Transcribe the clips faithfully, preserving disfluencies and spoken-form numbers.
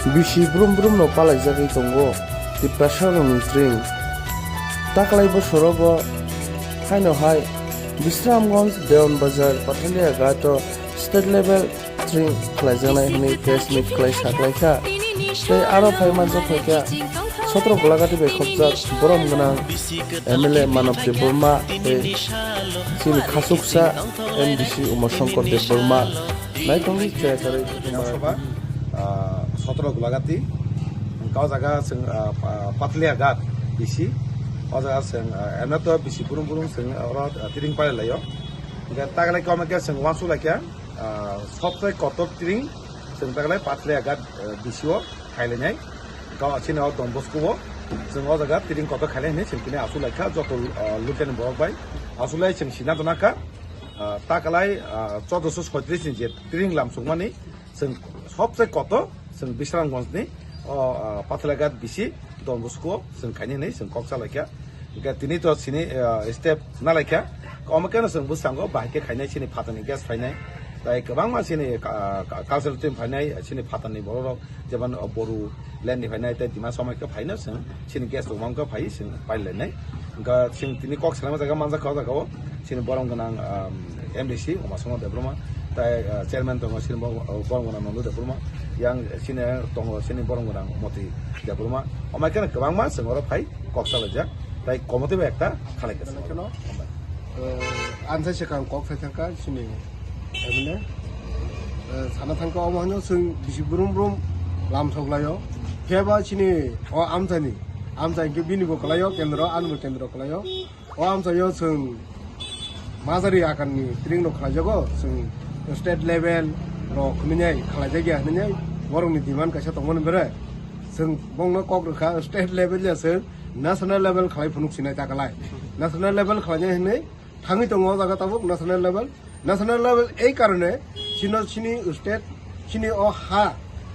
Bisi brum brum no palaijagwi tongo Tiprasa rokni tring. Taklai bosoro bo haino hai Bisramganj, Dewan Bazar, Pathalia Ghat o state level tring khlaijaknai hwnwi press meet khlai saklaikha. Tei aro phai manjak phaikha sotro Golagati bai khopjak borom gwnang M L A Manav Debbarma tei chini khasuksa M D C Uma Shankar Debbarma. Naitongwi chaya charwi Bidhan Sabha, ah, sotro Golagati, hwnkhe o jaga chwng, ah, pa-, Pathalia Ghat bisi, o jaga chwng, ah, emne to bisi brum brum chwng oro, ah, tring palai laio. Hwnkhe taklai koma khe chwng uansuk laikha, ah, sobse kotor tring chwng taklai Pathalia Ghat, ah, bisi o khailainai. Hwnkhe chini o Don Bosco o chwng o jaga tring kotor khailai hinwi chwng tini asuk laikha joto, ah, lukeni borok bai. Aswk lai chwng sina tongna kha, ah, taklai, ah, chaudrasho soitris ni je tring lamsukmani, chwng sobse kotor chwng Bisramganj ni o, ah, Pathalia Ghat bisi Don Bosco chwng khaini hinwi chwng kok salaikha. Hwnkhe tini to chini, ah, step nalaikha. Omo kheno chwng bwskango bahai khe khainai chini phatarni guest phainai. Tai kwbangma chini, ah, cultural team phainai, chini phatarni borok rok, jemon, ah, Boru, Land ni phainai tei Dima Hasao khe phaino chwng chini guest rok mangkha phai chwng pailainai. Hwnkha chwng tini kok salaima jaga manjakha o jaga o chini borom gwnang, um, M D C Uma Shankar Debbarma tei, uh, chairman tongo chini bo-, borom gwnang Nandu Debbarma, yang chini tongo chini borom gwnang Moti Debbarma. Omai kheno kwbangma chwng oro phai kok salaijak tei committee bai ekta khalai kha. Kheno, uh, ansa swkang kok sai thangkha chini M L A, eh, sana thangkha omo hwnwi chwng bisi brum brum lamsok laio. Phiya ba chini o amchaini, amchai hwnkhe bini bo kwlaio kendro, ani bo kendro kwlaio. O amchaio chwng majari akanni tring rok khlaijago, chwng state level rok hwnwi khlaijak ya hwnwi borokni demand kaisa tongmani bere. Chwng bongno kok rwkha state level ya chwng national level khlai phunuk sinai ta kwlai. National level khlainai hwnwi thangwi tongo o jaga tabuk national level. National level ei karone chino chini state, chini o ha,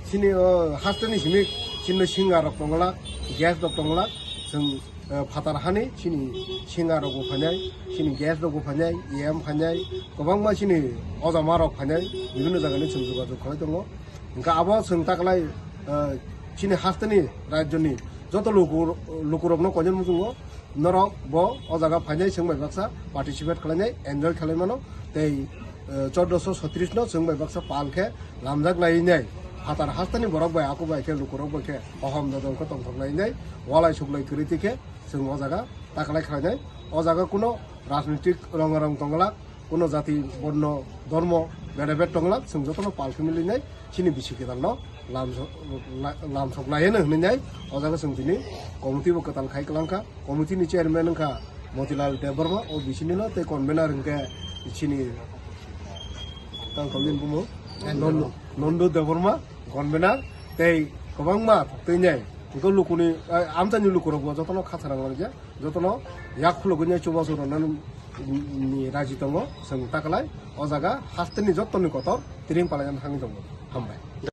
chini o hasteni simi chini singa rok tongla, gas rok tongla, chwng, eh, phatar hani chini singa rok bo phainai, chini gas rok bo phainai, E M phainai, kwbangma chini ojama rok phainai, bibhinno jaga ni chwng jogajog khlai tongo. Hwnkhe abo chwng taklai, eh, chini hasteni rajyoni joto luku, lukurokno koinani muchungo norok bo o jaga phainai chwng bai baksa participate khlainai, enjoy khlai mano tei, eh, chaudrasho soitris no chwng bai baksa pal khe lamjak lainai, phatar hasteni borok bai aku bai khe lukurok bai khe hohom dodol khe tongthok lainai, walai suklai kwrwi twi khe chwng o jaga taklai khlainai. O jaga kuno rajnitik rong rong tongla, kuno jati, borno, dhormo bede bed tongla, chwng jotono pal khe milinai chini bisi kwtalno lamso-, la-, lamsok laiyano hwnwi nai. O jaga chwng tini committee bo kwtal khai kwlangkha. Committee ni chairman wngkha Motilal Debbarma, o bisini no tei convener wngkha chini tang tongmani bumung Nandu, Nandu Debbarma, convener tei kwbangma twi nai. Hwnkhe lukuni, eh, amchaini lukurok bo jotono kha sarang laijak. Jotono yak khulugwi nai chubachu rwnani raji tongo, chwng taklai o jaga hasteni jottoni kotor tring palaijani thangwi tongo. Hambai.